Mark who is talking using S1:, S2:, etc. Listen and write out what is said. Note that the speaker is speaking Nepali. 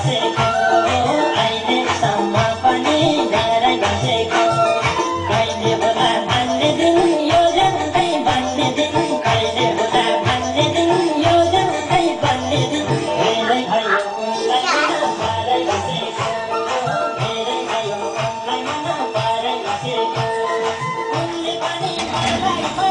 S1: बसेको अहिलेसम्म पनि डराइ बसेको कहिले होला भन्ने दिन यो जन्तै भन्ने दिन कहिले होला भन्ने दिन यो जन्तै भन्ने दिन धेरै भयो उनलाई मन पारै बसेको धेरै भयो उनलाई मन पारै बसेको उनले पनि मलाई